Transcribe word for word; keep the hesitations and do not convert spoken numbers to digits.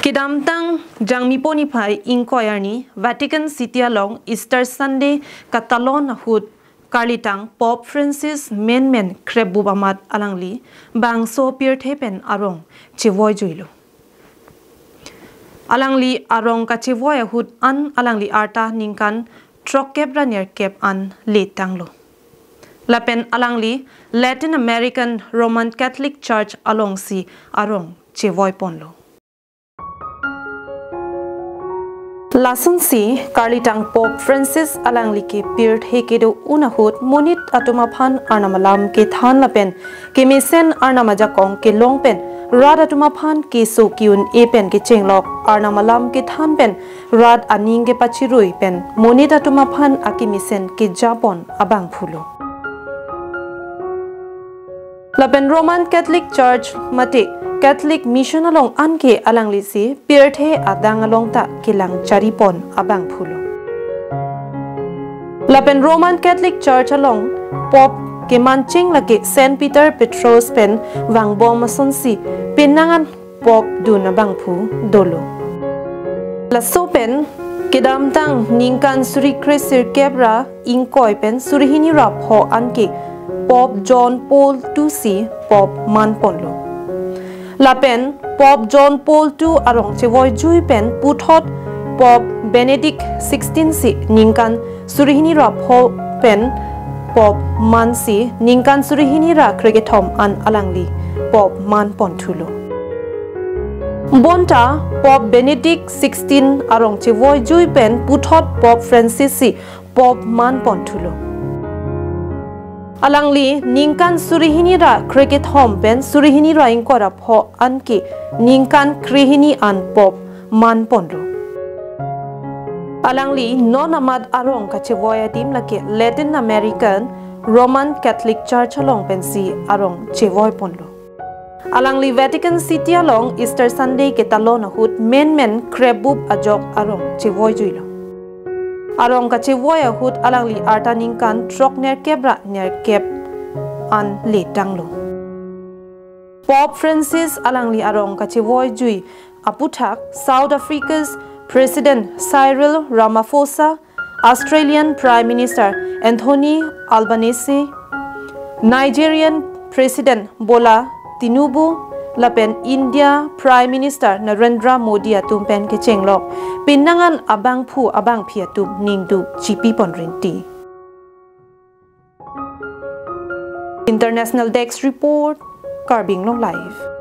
Kedamtang Jangmipo niphai ingkoi arni Vatican City along Easter Sunday katalon ahut karlitang Pope Francis menmen krepbup amat alangli bangso pirthe pen arong chevoijuilo. Alangli arong kachevoi ahut an alangli arta ningkan throkkep ra nerkep an letanglo. Lapen alangli Latin American Roman Catholic Church alongsi arong chevoiponlo. Lasonsi karlitang Pope Francis alangli ke pirthe kedo-un ahut monit atum aphan Arnam alam kethan lapen kemesen Arnam ajakong kelong pen rat atum aphan keso ke-un-e pen kechenglok Arnam alam kethan pen rat aning kepachirui pen monit atum aphan akemesen kejapon abangphulo. Lapen Roman Catholic Church mate Catholic Mission along anke alanglisi pirthe adang along ta kelang charipon abangphulo. Lapen Roman Catholic Church along Pope kemancheng lake Saint Peter Petrus pen vangbom asonsi penang an Pope dun abangphu dolo. Laso pen kedamtang ningkan suri kre sirkep ra ingkoi pen suri hini ra pho anke Pope John Paul two si Pope manponlo. Lapen Pope John Paul two arong chevoijui pen puthot Pope Benedict sixteen si ningkan suri hini ra pho pen Pope mansi ningkan suri hini ra krekethom an alangli Pope manponthulo. Bonta Pope Benedict sixteen arong chevoijui pen puthot Pope Francis si Pope manponthulo. Alangli ningkan suri hini ra krekethom pen suri hini ra ingkoi ra pho anke ningkan krehini an Pope manponlo. Alangli non amat arong kachevoi adim lake Latin American Roman Catholic Church along pensi arong chevoiponlo. Alangli Vatican City along Easter Sunday ketalon ahut menmen krepbup ajok arong chevoijuilo. Arong kachevoi ahut alangli arta ningkan throk nerkep ra nerkep an letanglo. Pope Francis alangli arong kachevoijui aputhak South Africa's President Cyril Ramaphosa, Australian Prime Minister Anthony Albanese, Nigerian President Bola Tinubu, lapen India Prime Minister Narendra Modi atum pen kechenglok penang an abangphu abangphi atum ningduk chipipon rinti. International Desk Report, Karbi Anglong Live.